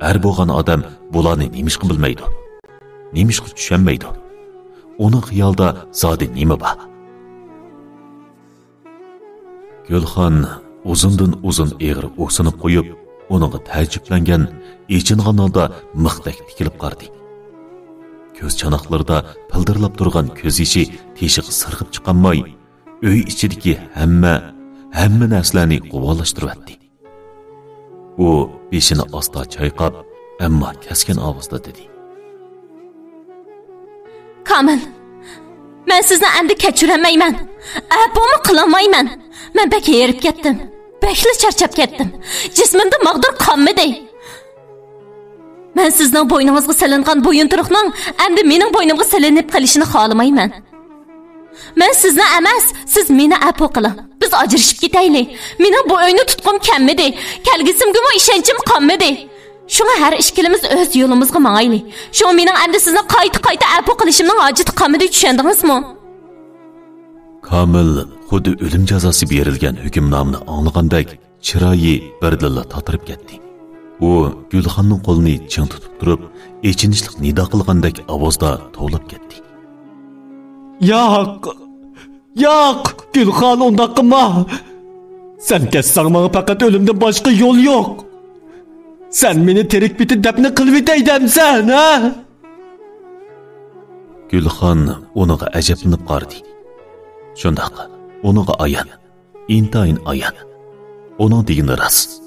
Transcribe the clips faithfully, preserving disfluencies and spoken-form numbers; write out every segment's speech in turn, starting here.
ئەر بولغان ئادەم بۇلارنى نېمىشقا بىلمەيدۇ؟ نېمىشقا چۈشەنمەيدۇ؟ ئۇنىڭ خىيالىدا زادى نېمە بار؟ گۈلخان ئۇزۇندىن ئۇزۇن ئېغىر ئوكسىنىپ قويۇپ، ئۇنىڭغا تەئەججۈپلەنگەن، ئېچىنغان ھالدا مىختەك تىكىلىپ قارىدى. كۆز چاناقلىرىدا پىلدىرلاپ تۇرغان كۆز يېشى تېشىغا سىرغىپ چىقالماي، ئۆي ئىچىدىكى ھەممە، ھەممە نەرسىلەرنى غۇۋالاشتۇرۇۋەتتى. ئۇ بېشىنى ئاستا چايقاپ، ئەمما كەسكىن ئاۋازدا دېدى. كامىل، مەن سىزنى ئەمدى كەچۈرەلمەيمەن. ئەپۇمۇ قىلالمايمەن. مەن بەك ھېرىپ كەتتىم. بەكلا چارچاپ كەتتىم. جىسمىمدە ماغدۇر قالمىدى. مەن سىزنىڭ بوينىڭىزغا سېلىنغان بويۇنتۇرۇقنىڭ ئەمدى مېنىڭ بوينۇمغا سېلىنىپ قېلىشىنى خالىمايمەن. مەن سىزنى ئەمەس، سىز مېنى ئەپۇ قىلىڭ. بىز ئاجرىشىپ كېتەيلى. مېنىڭ بۇ ئۆينى تۇتقۇم كەلمىدى. كەلگۈسىمگىمۇ ئىشەنچىم قالمىدى. شۇڭا ھەر ئىككىلىمىز ئۆز يولىمىزغا ماڭايلى. شۇڭا مېنىڭ ئەمدى سىزنى قايتا-قايتا ئەپۇ قىلىشىمنىڭ ھاجىتى قالمىدى، چۈشەندىڭىزمۇ؟ كامىل خۇددى ئۆلۈم جازاسى بېرىلگەن ھۆكۈمنامىنى ئاڭلىغاندەك، چىرايى بىردىنلا تاتىرىپ كەتتى. ئۇ گۈلخاننىڭ قولىنى چىڭ تۇتۇپ تۇرۇپ، ئېچىنىشلىق نىدا قىلغاندەك ئاۋازدا توۋلاپ كەتتى. ياق! ياق! گۈلخان، ئۇنداق قىلما! سەن كەتسەڭ، ماڭا پەقەت ئۆلۈمدىن باشقا يول يوق! سەن مېنى تىرىك پېتى دەپنە قىلىۋېتەي دەمسەن، ھە؟ گۈلخان ئۇنىڭغا ئەجەبلىنىپ قارىدى. شۇنداق، ئۇنىڭغا ئايان، ئىنتايىن ئايان. ئۇنىڭ دېگىنى راست.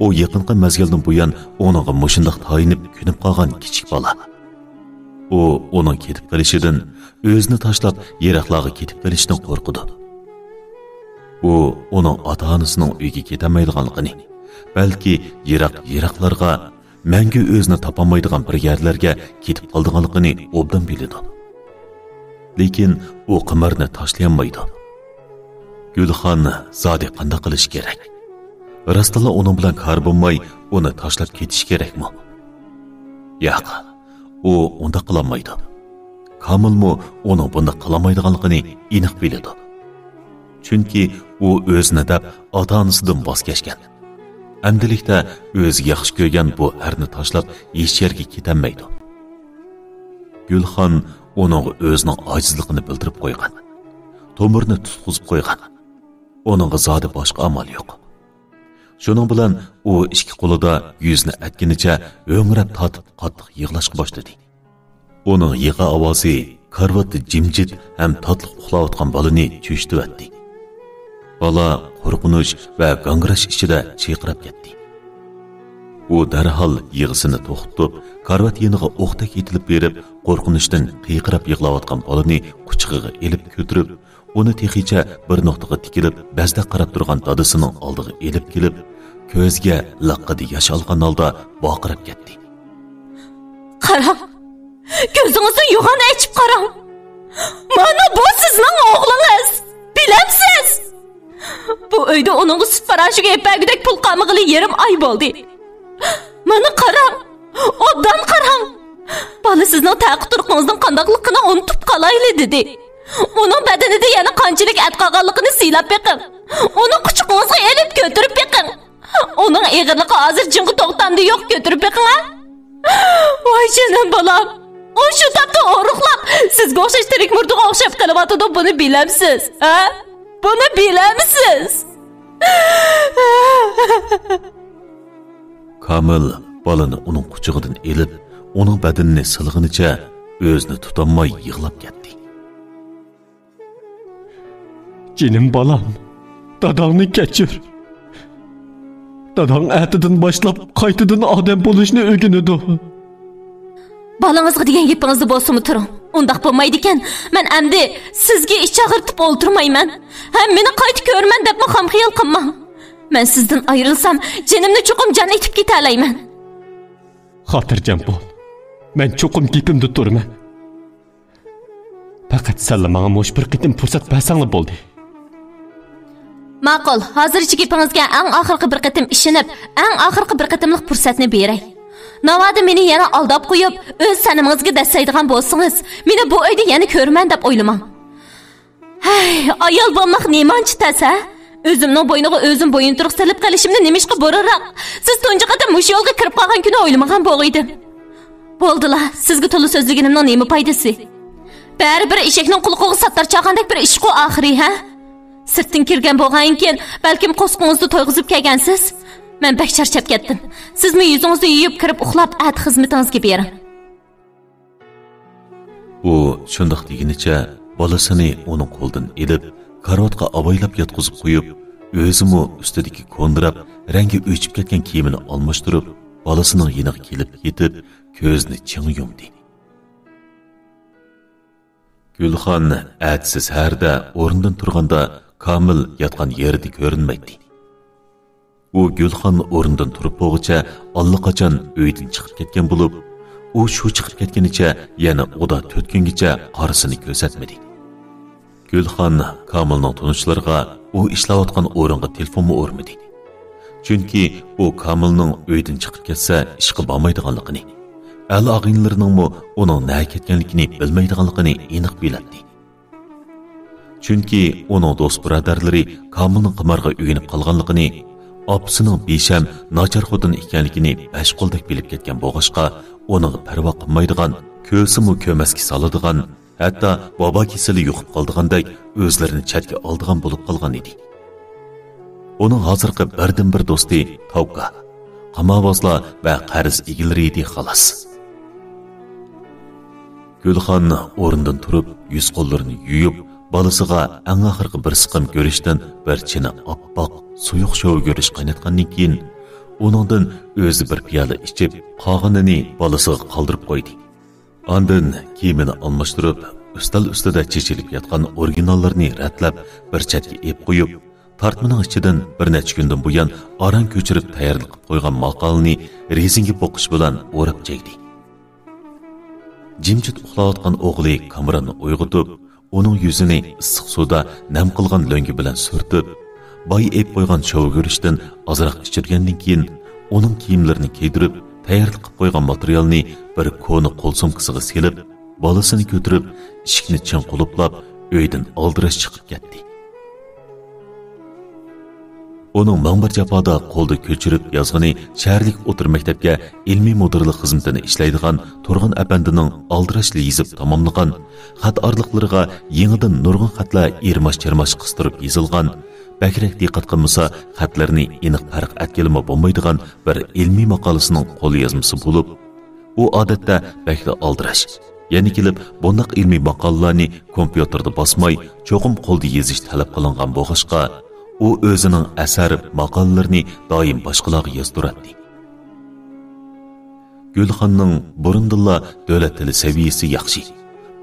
ئۇ يېقىنقى مەزگىلدىن بۇيان ئۇنىڭغا مۇشۇنداق تايىنىپ كۆنۈپ قالغان كىچىك بالا. ئۇ ئۇنىڭ كېتىپ قېلىشىدىن، ئۆزىنى تاشلاپ يىراقلارغا كېتىپ قېلىشتىن قورقىدۇ. ئۇ ئۇنىڭ ئاتا-ئانىسىنىڭ ئۆيىگە كېتەلمەيدىغانلىقىنى، بەلكى يىراق-يىراقلارغا، مەڭگۈ ئۆزىنى تاپالمايدىغان بىر يەرلەرگە كېتىپ قالىدىغانلىقىنى ئوبدان بىلىدۇ. لېكىن ئۇ قىمارنى تاشلىيالمايدۇ. گۈلخان زادى قانداق قىلىشى كېرەك؟ راستلا ئۇنىڭ بىلەن كارى بولماي، ئۇنى تاشلاپ كېتىشى كېرەكمۇ؟ ياق، ئۇ ئۇنداق قىلالمايدۇ. كامىلمۇ ئۇنىڭ بۇنداق قىلالمايدىغانلىقىنى ئېنىق بىلىدۇ. چۈنكى ئۇ ئۆزىنى دەپ ئاتا-ئانىسىدىن ۋاز كەچكەن. ئەمدىلىكتە ئۆزى ياخشى كۆرگەن بۇ ئەرنى تاشلاپ ھېچ يەرگە كېتەلمەيدۇ. گۈلخان ئۇنىڭغا ئۆزىنىڭ ئاجىزلىقىنى بىلدۈرۈپ قويغان. تومۇرنى تۇتقۇزۇپ قويغان. ئۇنىڭغا زادى باشقا ئامال يوق. شۇنىڭ بىلەن ئۇ ئىككى قولىدا يۈزىنى ئەتكىنىچە ھۆڭرەپ تارتىپ قاتتىق يىغلاشقا باشلىدى. ئۇنىڭ يىغا ئاۋازى كارىۋاتتا جىمجىت ھەم تاتلىق ئۇخلاۋاتقان بالىنى چۆچۈتۈۋەتتى. بالا قورقۇنچ ۋە گاڭگىراش ئىچىدە چىرقىراپ كەتتى. ئۇ دەرھال يىغىسىنى توختىتىپ، كارىۋات يېنىغا ئوقتەك ئېتىلىپ بېرىپ، قورقۇنچتىن قىيقىراپ يىغلاۋاتقان بالىنى قۇچىقىغا ئېلىپ كۆتۈرۈپ، ئۇنى تېخىچە بىر نۇقتىغا تىكىلىپ، بەزدەك قاراپ تۇرغان دادىسىنىڭ ئالدىغا ئېلىپ كېلىپ، كۆزىگە لىققىدە ياش ئالغان ھالدا ۋارقىراپ كەتتى. قاراڭ! كۆزىڭىزنى يوغان ئېچىپ قاراڭ! مانا بۇ سىزنىڭ ئوغلىڭىز! بىلەمسىز؟ بۇ ئۆيدە ئۇنىڭغا سۈت پاراشوكى ئېلىپ بەرگۈدەك پۇل قالمىغىلى يېرىم ئاي بولدى. مانا قاراڭ! ئوبدان قاراڭ! بالا سىزنىڭ تەقى تۇرقىڭىزنىڭ قانداقلىقىنى ئۇنتۇپ قالايلى دېدى. ئۇنىڭ بەدىنىدە يەنە قانچىلىك ئەت قالغانلىقىنى سىلاپ بېقىڭ. ئۇنى قۇچىقىڭىزغا ئېلىپ كۆتۈرۈپ بېقىڭ. ئۇنىڭ ئېغىرلىقى ھازىر جىڭغا توختامدى يوق، كۆتۈرۈپ بېقىڭ ھە. ۋاي جېنىم بالام، ئۇ شۇ تاپتا ئورۇقلاپ، سىزگە ئوخشاش تىرىك مۇردىغا ئوخشاپ قېلىۋاتىدۇ، بۇنى بىلەمسىز ھە؟ بۇنى بىلەمسىز؟ كامىل بالىنى ئۇنىڭ قۇچىقىدىن ئېلىپ، ئۇنىڭ بەدىنىنى سىلىغىنىچە ئۆزىنى تۇتالماي يىغلاپ كەتتى. جېنىم بالام، داداڭنى كەچۈر. داداڭ ئەتىدىن باشلاپ قايتىدىن ئادەم بولۇشنى ئۆگىنىدۇ. بالىڭىزغا دېگەن گېپىڭىزدە بولسىمۇ تۇرۇڭ. ئۇنداق بولمايدىكەن، مەن ئەمدى سىزگە ئىچ ئاغرىتىپ ئولتۇرمايمەن. ھەم مېنى قايتا كۆرىمەن دەپمۇ خام خىيال قىلماڭ. مەن سىزدىن ئايرىلسام، جېنىمنى چوقۇم جان ئېتىپ كېتەلەيمەن. خاتىرجەم بول. مەن چوقۇم گېپىمدە تۇرىمەن. پەقەت سەنلا ماڭا مۇشۇ بىر قېتىم پۇرسەت بەرسەڭلا بولدى. ماقۇل، ھازىرچە گېپىڭىزگە ئەڭ ئاخىرقى بىر قېتىم ئىشىنىپ، ئەڭ ئاخىرقى بىر قېتىملىق پۇرسەتنى بېرەي. ناۋادا مېنى يەنە ئالداپ قويۇپ، ئۆز سەنىمىڭىزگە دەسسەيدىغان بولسىڭىز، مېنى بۇ ئۆيدە يەنە كۆرىمەن دەپ ئويلىماڭ. ھەي، ئايال بولماق نېمانچە تەس ھە؟ ئۆزۈمنىڭ بوينىغا ئۆزۈم بويۇنتۇرۇق سېلىپ قېلىشىمنى نېمىشقا بۇرۇنراق، سىز تۇنجى قېتىم مۇشۇ يولغا كىرىپ قالغان كۈنى ئويلىمىغان بولغىيدىم. بولدىلا، سىزگە تولا سۆزلىگىنىمنىڭ نېمە پايدىسى؟ بەرىبىر ئېشەكنىڭ قۇلىقىغا ساتار چالغاندەك بىر ئىشقۇ ئاخىرى، ھە؟ سىرتتىن كىرگەن بولغايكىن، بەلكىم قورسىقىڭىزنى تويغۇزۇپ كەلگەنسىز؟ مەن بەك چارچاپ كەتتىم. سىزمۇ يۈزىڭىزنى يۇيۇپ كىرىپ ئۇخلاپ، ئەتە خىزمىتىڭىزگە بېرىڭ. ئۇ شۇنداق دېگىنىچە بالىسىنى ئۇنىڭ قولىدىن ئېلىپ، كارىۋاتقا ئاۋايلاپ ياتقۇزۇپ قويۇپ، ئۆزىمۇ ئۈستىدىكى كوندىراپ، رەڭگى ئۆچۈپ كەتكەن كىيىمىنى ئالماشتۇرۇپ، بالىسىنىڭ يېنىغا كېلىپ يېتىپ، كۆزىنى چىڭ يۇمدى. گۈلخان ئەتىسى سەھەردە ئورنىدىن تۇرغاندا، كامىل ياتقان يېرىدە كۆرۈنمەيتتى. ئۇ گۈلخان ئورنىدىن تۇرۇپ بولغۇچە ئاللىقاچان ئۆيدىن چىقىپ كەتكەن بولۇپ، ئۇ شۇ چىقىپ كەتكىنىچە يەنە ئۇدا تۆت كۈنگىچە قارىسىنى كۆرسەتمىدى. گۈلخان كامىلنىڭ تونۇشلىرىغا ئۇ ئىشلەۋاتقان ئورۇنغا تېلېفونمۇ ئۇرمىدى. چۈنكى ئۇ كامىلنىڭ ئۆيدىن چىقىپ كەتسە ئىشقا بارمايدىغانلىقىنى، ئەل-ئاغىنىلىرىنىڭمۇ ئۇنىڭ نەگە كەتكەنلىكىنى بىلمەيدىغانلىقىنى ئېنىق بىلەتتى. چۈنكى ئۇنىڭ دوست-بۇرادەرلىرى كامىلنىڭ قىمارغا ئۆگىنىپ قالغانلىقىنى، ئاپىسىنىڭ بىشەم ناچار خوتۇن ئىكەنلىكىنى بەش قولدەك بىلىپ كەتكەن بولغاچقا، ئۇنىڭغا پەرۋا قىلمايدىغان، كۆرسىمۇ كۆرمەسكە سالىدىغان، ھەتتا ۋابا كېسىلى يۇقۇپ قالىدىغاندەك ئۆزلىرىنى چەتكە ئالىدىغان بولۇپ قالغان ئىدى. ئۇنىڭ ھازىرقى بىردىنبىر دوستى تاۋكا، قىماربازلار ۋە قەرز ئىگىلىرى ئىدى، خالاس. گۈلخان ئورنىدىن تۇرۇپ، يۈز-قوللىرىنى يۇيۇپ، بالىسىغا ئەڭ ئاخىرقى بىر سىقىم گۈرۈچتىن بىر چىنە ئاپئاق، سۇيۇق شوۋا گۈرۈچ قايناتقاندىن كېيىن، ئۇنىڭدىن ئۆزى بىر پىيالە ئىچىپ، قالغىنىنى بالىسىغا قالدۇرۇپ قويدى. ئاندىن كىيىمىنى ئالماشتۇرۇپ، ئۈستەل ئۈستىدە چېچىلىپ ياتقان ئورىگىناللىرىنى رەتلەپ، بىر چەتكە ئېلىپ قويۇپ، تارتمىنىڭ ئىچىدىن بىر نەچچە كۈندىن بۇيان ئاران كۆچۈرۈپ تەييارلىق قىلىپ قويغان ماقالىنى رېزىنكە بوققۇچ بىلەن ئوراپ چەكتى. جىمجىت ئۇخلاۋاتقان ئوغلى كامراننى ئويغىتىپ، ئۇنىڭ يۈزىنى ئىسسىق سۇدا نەم قىلغان لۆڭگە بىلەن سۈرتۈپ، بايا ئېلىپ قويغان شوۋا گۈرۈچتىن ئازراق ئىچۈرگەندىن كېيىن، ئۇنىڭ كىيىملىرىنى كىيدۈرۈپ، تەييارلىق قىلىپ قويغان ماتېرىيالنى بىر كونا قول سومكىسىغا سېلىپ، بالىسىنى كۆتۈرۈپ، ئىشىكنى چىڭ قۇلۇپلاپ، ئۆيدىن ئالدىراش چىقىپ كەتتى. ئۇنىڭ مىڭ بىر جاپادا قولدا كۆچۈرۈپ يازغىنى شەھەرلىك ئوتتۇرا مەكتەپكە ئىلمىي مۇدىرلىق خىزمىتىنى ئىشلەيدىغان تۇرغۇن ئەپەندىنىڭ ئالدىراشلا يېزىپ تاماملىغان خەت ئارىلىقلىرىغا يېڭىدىن نۇرغۇن خەتلەر ئىرماش-چىرماش قىستۇرۇپ يېزىلغان، بەكرەك دىققەت قىلمىسا خەتلىرىنى ئېنىق پەرق ئەتكىلىمۇ بولمايدىغان بىر ئىلمىي ماقالىسىنىڭ قوليازمىسى بولۇپ، ئۇ ئادەتتە بەكلا ئالدىراش. يەنە كېلىپ بۇنداق ئىلمىي ماقالىلارنى كومپيۇتېردا باسماي، چوقۇم قولدا يېزىش تەلەپ قىلىنغان بولغاچقا، ئۇ ئۆزىنىڭ ئەسەر، ماقالىلىرىنى دائىم باشقىلارغا يازدۇراتتى. گۈلخاننىڭ بۇرۇندىنلا دۆلەت تىلى سەۋىيەسى ياخشى.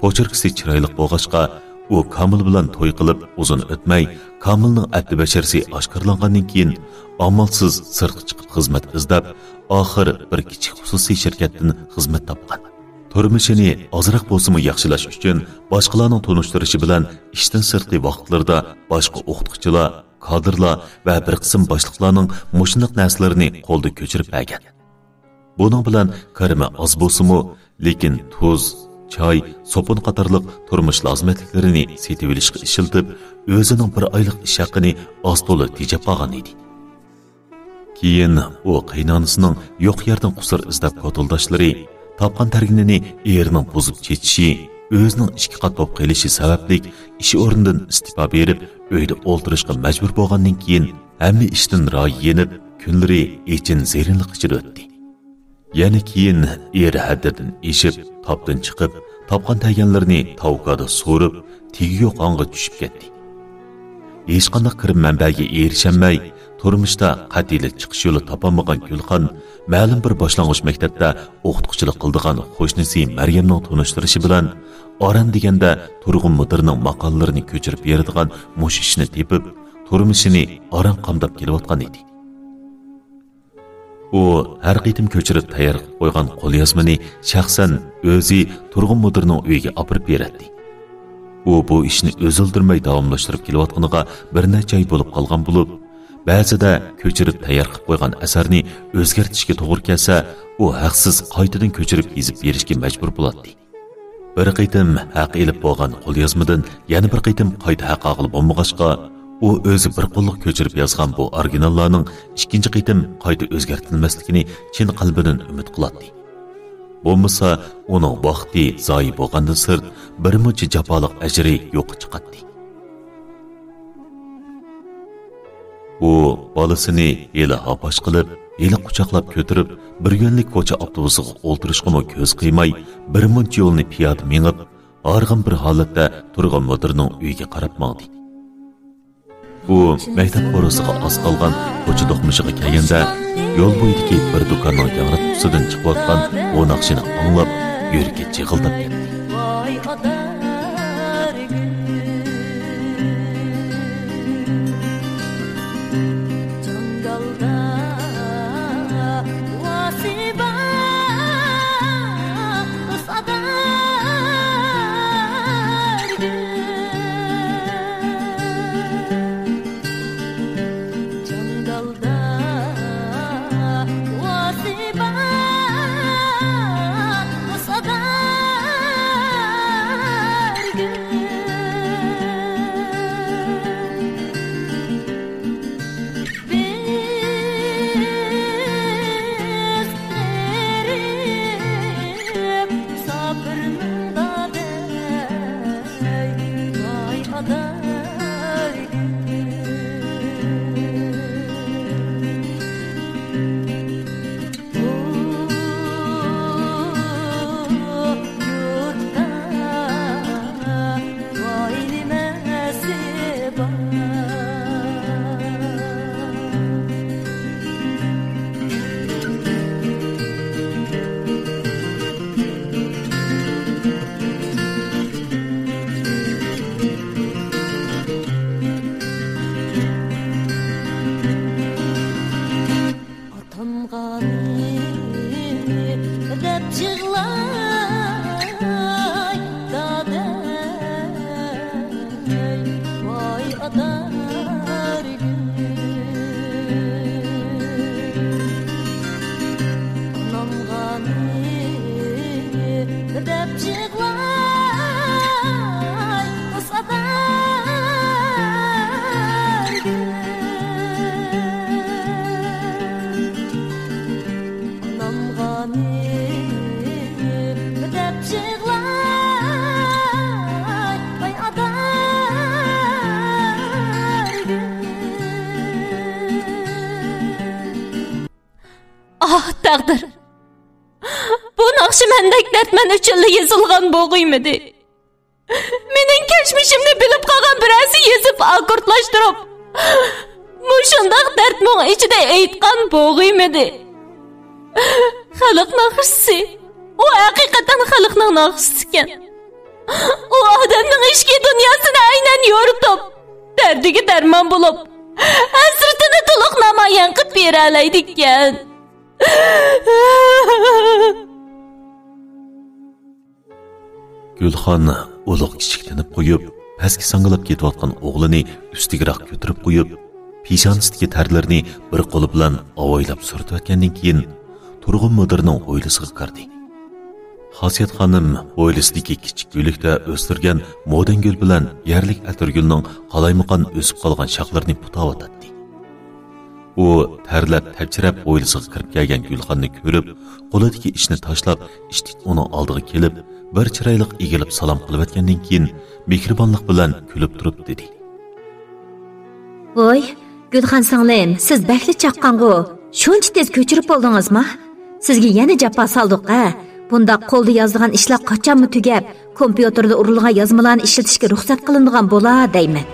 پوچېركىسى چىرايلىق بولغاچقا، ئۇ كامىل بىلەن توي قىلىپ ئۇزۇن ئۆتمەي، كامىلنىڭ ئەپتى بەشىرىسى ئاشكارىلانغاندىن كېيىن، ئامالسىز سىرتقا چىقىپ خىزمەت ئىزدەپ، ئاخىر بىر كىچىك خۇسۇسىي شىركەتتىن خىزمەت تاپقان. تۇرمۇشىنى ئازراق بولسىمۇ ياخشىلاش ئۈچۈن، باشقىلارنىڭ تونۇشتۇرۇشى بىلەن ئىشتىن سىرتقى ۋاقىتلىرىدا باشقا ئوقۇتقۇچىلار، كادىرلار ۋە بىر قىسىم باشلىقلارنىڭ مۇشۇنداق نەرسىلىرىنى قولدا كۆچۈرۈپ بەرگەن. بۇنىڭ بىلەن كىرىمى ئاز بولسىمۇ، لېكىن تۇز، چاي، سوپۇن قاتارلىق تۇرمۇش لازىمەتلىكلىرىنى سېتىۋېلىشقا ئىشلىتىپ، ئۆزىنىڭ بىر ئايلىق ئىش ھەققىنى ئاز-تولا تېجەپ قالغان ئىدى. كېيىن ئۇ قېيىنئانىسىنىڭ يوق يەردىن قۇسۇر ئىزدەپ كوتۇلداشلىرى، تاپقان تەرگىنىنى ئېرىنىڭ بۇزۇپ چېچىشى، ئۆزىنىڭ ئىككى قات بولۇپ قېلىشى سەۋەبلىك ئىش ئورنىدىن ئىستېپا بېرىپ، ئۆيدە ئولتۇرۇشقا مەجبۇر بولغاندىن كېيىن، ھەممە ئىشتىن رايى يېنىپ، كۈنلىرى ئېچىن-زېرىنلىق ئىچىدە ئۆتتى. يەنە كېيىن ئېرى ھەددىدىن ئېشىپ، تاپتىن چىقىپ، تاپقان تەگەنلىرىنى تاۋكادا سورۇپ، تېگى يوق ھاڭغا چۈشۈپ كەتتى. ھېچقانداق كىرىم مەنبەگە ئېرىشەلمەي، تۇرمۇشتا قەتئىيلا چىقىش يولى تاپالمىغان گۈلخان مەلۇم بىر باشلانغۇچ مەكتەپتە ئوقۇتقۇچىلىق قىلىدىغان قوشنىسى مەريەمنىڭ تونۇشتۇرۇشى بىلەن، ئاران دېگەندە تۇرغۇن مۇدىرنىڭ ماقالىلىرىنى كۆچۈرۈپ بېرىدىغان مۇشۇ ئىشنى تېپىپ، تۇرمۇشىنى ئاران قامداپ كېلىۋاتقان ئىدى. ئۇ ھەر قېتىم كۆچۈرۈپ تەييار قىلىپ قويغان قوليازمىنى شەخسەن ئۆزى تۇرغۇن مۇدىرنىڭ ئۆيىگە ئاپىرىپ بېرەتتى. ئۇ بۇ ئىشنى ئۈزۈلدۈرمەي داۋاملاشتۇرۇپ كېلىۋاتقىنىغا بىر نەچچە ئاي بولۇپ قالغان بولۇپ، بەزىدە كۆچۈرۈپ تەييار قىلىپ قويغان ئەسەرنى ئۆزگەرتىشكە توغرا كەلسە، ئۇ ھەقسىز قايتىدىن كۆچۈرۈپ يېزىپ بېرىشكە مەجبۇر بولاتتى. بىر قېتىم ھەق ئېلىپ بولغان قوليازمىدىن يەنە بىر قېتىم قايتا ھەق ئالغىلى بولمىغاچقا، ئۇ ئۆزى بىر قوللۇق كۆچۈرۈپ يازغان بۇ ئورىگىناللارنىڭ ئىككىنچى قېتىم قايتا ئۆزگەرتىلمەسلىكىنى چىن قەلبىدىن ئۈمىد قىلاتتى. بولمىسا، ئۇنىڭ ۋاقتى زايە بولغاندىن سىرت، بىرمۇنچە جاپالىق ئەجرى يوققا چىقاتتى. ئۇ بالىسىنى ھېلى ھاپاش قىلىپ، ھېلى قۇچاقلاپ كۆتۈرۈپ، بىر يۆنلۈك كوچا ئاپتوبۇسىغا ئولتۇرۇشقىمۇ كۆز قىيماي، بىرمۇنچە يولنى پىيادە مېڭىپ، ھارغىن بىر ھالەتتە تۇرغان مۇدىرنىڭ ئۆيىگە قاراپ ماڭدى. ئۇ مەكتەپ قورۇسىغا ئاز قالغان كوچا دوقمۇشىغا كەلگەندە، يول بويىدىكى بىر دۇكاننىڭ ياڭراتقۇسىدىن چىقىۋاتقان بۇ ناخشىنى ئاڭلاپ، يۈرىكى جىغىلداپ كەتتى. ئاتامغا دەپ يىغلاي، دادەي، ۋاي ئاتارگۈل. ئانامغا دەپ يىغلاي، ئاھ، تەقدىر! بۇ ناخشا مەندەك دەردمەن ئۈچۈنلا يېزىلغان بولغىيمىدى؟ مېنىڭ كەچمىشىمنى بىلىپ قالغان بىرەرسى يېزىپ، ئاكوردلاشتۇرۇپ، مۇشۇنداق دەرد-مۇڭ ئىچىدە ئېيتقان بولغىيمىدى؟ خەلق ناخشىسى، ئۇ ھەقىقەتەن خەلقنىڭ ناخشىسىكەن. ئۇ ئادەمنىڭ ئىچكى دۇنياسىنى ئەينەن يورۇتۇپ، دەردىگە دەرمان بولۇپ، ھەسرىتىنى تولۇق نامايان قىلىپ بېرەلەيدىكەن. گۈلخان ئۇلۇغ كىچىك تىنىپ قويۇپ، پەسكە ساڭگىلاپ كېتىۋاتقان ئوغلىنى ئۈستىگىراق كۆتۈرۈپ قويۇپ، پېشانىسىدىكى تەرلىرىنى بىر قولى بىلەن ئاۋايلاپ سۈرتۈۋەتكەندىن كېيىن، تۇرغۇن مۇدىرنىڭ ھويلىسىغا كىردى. خاسىيەت خانىم ھويلىسىدىكى كىچىك گۈللۈكتە ئۆستۈرگەن مودەن گۈل بىلەن يەرلىك ئەتىرگۈلنىڭ قالايمىقان ئۆسۈپ قالغان شاخلىرىنى پۇتاۋاتاتتى. ئۇ تەرلەپ، تەپچىرەپ ھويلىسىغا كىرىپ كەلگەن گۈلخاننى كۆرۈپ، قولىدىكى ئىشنى تاشلاپ، ئىتتىك ئۇنىڭ ئالدىغا كېلىپ، بىر چىرايلىق ئېگىلىپ سالام قىلىۋەتكەندىن كېيىن، مېھرىبانلىق بىلەن كۈلۈپ تۇرۇپ دېدى: ۋوي، گۈلخان سىڭلىم، سىز بەكلا چاققانغۇ؟ شۇنچە تېز كۆچۈرۈپ بولدىڭىزما؟ سىزگە يەنە جاپا سالدۇق ھە؟ بۇنداق قولدا يازىدىغان ئىشلار قاچانمۇ تۈگەپ، كومپيۇتېردا ئۇرۇلغان يازمىلارنى ئىشلىتىشكە رۇخسەت قىلىنىدىغان بولا دەيمەن.